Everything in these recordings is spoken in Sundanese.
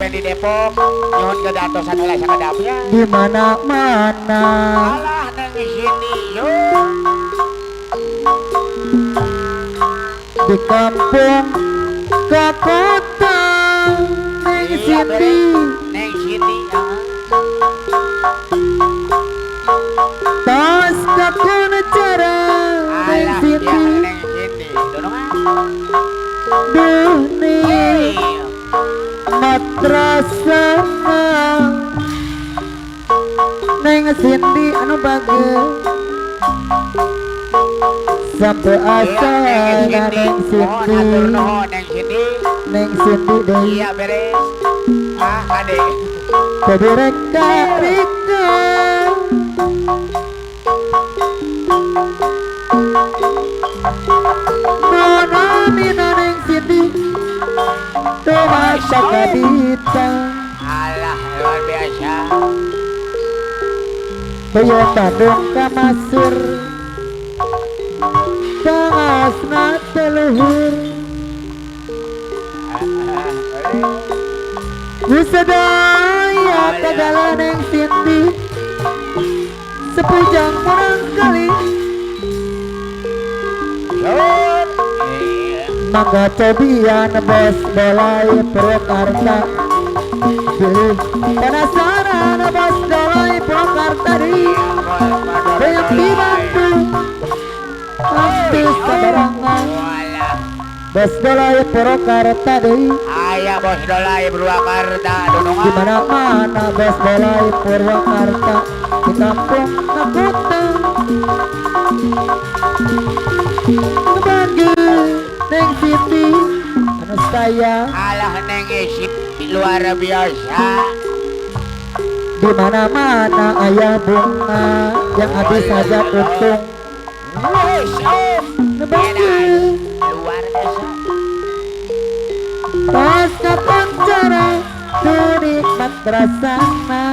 di Depok. Nyuhun ke diantosan heula sakedap nya. Di mana-mana. Alah Neng Cindy yo. Di kampung ke kota Neng Iya, Cindy. beres. Neng Cindy, heeh. Tas kakuncara Neng Alah, Cindy. ya Neng Cindy. Donongan. Duh nih Hei. madrasana Neng Cindy anu bager sampai Iya, asana Neng Neng Cindy. Mohon atur Cindy. nuhun Neng Cindy. Neng Cindy deui. Iya beres. Ah, ade. Jadi reka reka Nona mina Neng Cindy Tumasa kadita. Alah, luar biasa. Bayo Bandung ka Masur Pangasna teluhur. Usadaya kagala Neng Cindy sepujang murang kali. Sur. Iya. Mangga cobian bos dolai Purwakarta. Pilih penasaran bos dolai Purwakarta di Banyak di Bandung hampir sabarangan. Walah. Bos dolai Purwakarta deui. Aya bos dolai Purwakarta donongan. Di mana-mana bos dolai Purwakarta. Di kampung ke kota. Bagi Neng Siti anu saya. Alah Neng Cindy luar biasa. Di mana-mana ayah bunga yang habis saja untung. Wes, oh. Bagi Luar biasa. pas kapancara nikmat rasana.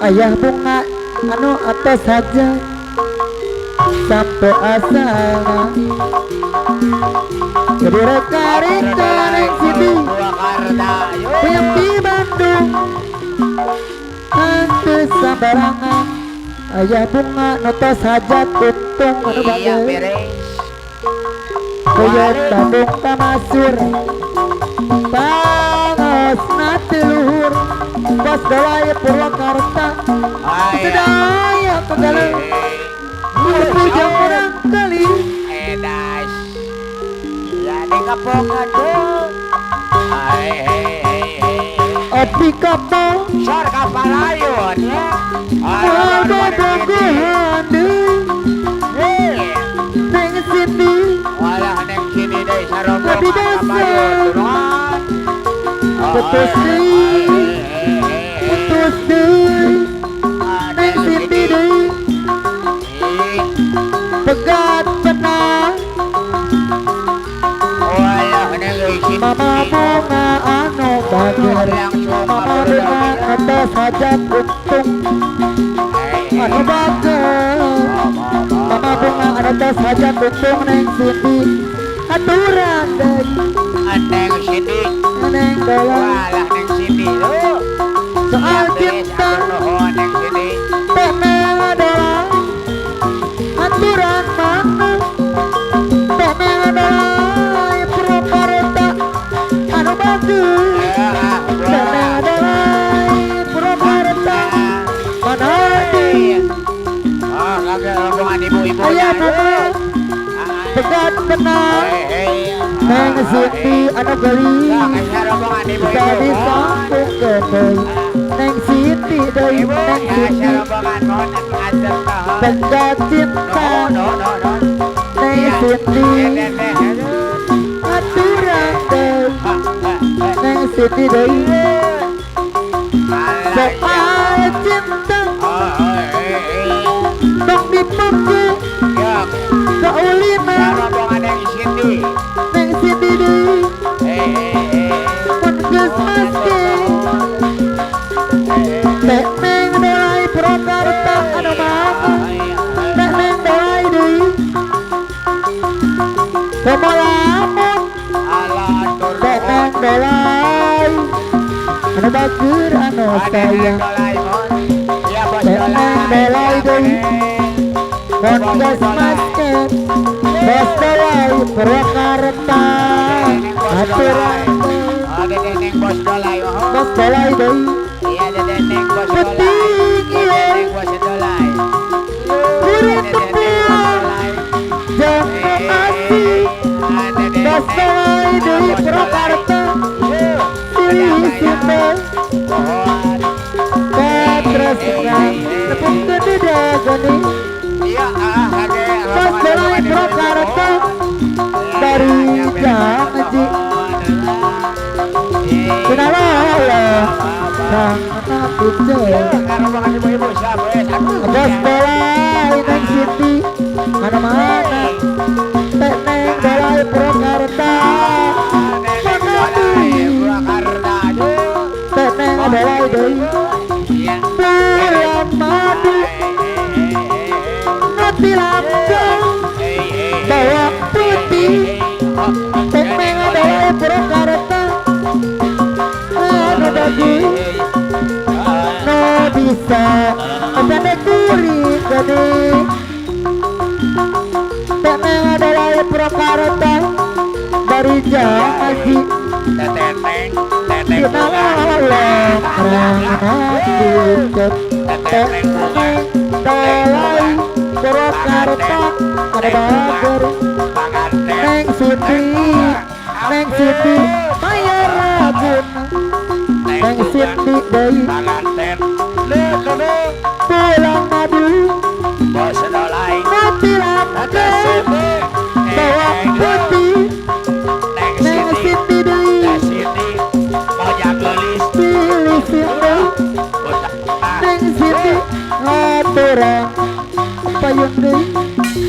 Ayah bunga anu atas saja sampai asana. Jadi reka reka Neng Cindy Purwakarta. Yo. yang di Bandung hantu sambarangan. Ayah bunga notos hajat untung anu Iya bagus. beres. Koyot Bandung ka Masur pangosna ti luhur. Bos dolai Purwakarta Aya. sedaya kegala pujang murang kali. Edas. Ya di kapokan tuh. Hai hei hei hei. Opi kapo Sor kapalayon ya. bobogohan deui Neng Cindy. Walah Neng Cindy deui sarombongan Tapi basa. kapayon turunan. Putus deui, putus deui Neng Cindy deui. Pegat penang Walah Neng Cindy. Mama bunga anu bager. Mama bunga atas hajat untung anu bager. Mama bunga anu atas hajat untung Neng Cindy. Aturan deui Neng Cindy. Neng dolai. Walah Neng Cindy lu. Soal cinta Nuhun Neng Cindy. teh neng dolai. Aturan mana teh neng dolai Purwakarta anu bager. Teh neng dolai Purwakarta mana deui. Oh, kagak rombongan ibu-ibu. Ayah bunga pegat benang Neng Cindy anu geulis. Bisa disambung deui Neng Cindy deui Neng Cindy. Pegat cinta Neng Cindy. Aturan deui Neng Cindy deui. Soal cinta tong dipake kaulina Neng Cindy deui. Mun geus maske teh neng dolai Purwakarta anu mama. Teh neng dolai deui. Komo lamun teh neng dolai Anu bager anu sayang Tenang dolai deui Mon gas masket Bos dolai Purwakarta Aturan Bos dolai Bos dolai deui Iya dedeng bos dolai Penting Dedeng bos dolai Kuring tepung Jangan asih Bos dolai deui Purwakarta Silih sinde Katresna tepung gede dagani Iya Bos dolai Purwakarta Dari janji Kinalala Kang Napice Bos dolai Neng Siti mana-mana Neng dolai Purwakarta Neng dolai deui Bulan madu Noti lampung Bawang putih Neng dolai Purwakarta Anu bagus No bisa Pendek kuring gede Teneng dolai Purwakarta Dari janji Kinalala Rang Teneng dolai Purwakarta Ada bager Neng Siti Neng Siti Bayar laguna Neng Siti deui Pulang madu Mati lampu Bawang putih Neng Siti deui Pilih sinde Neng Siti ngaturang payung deui.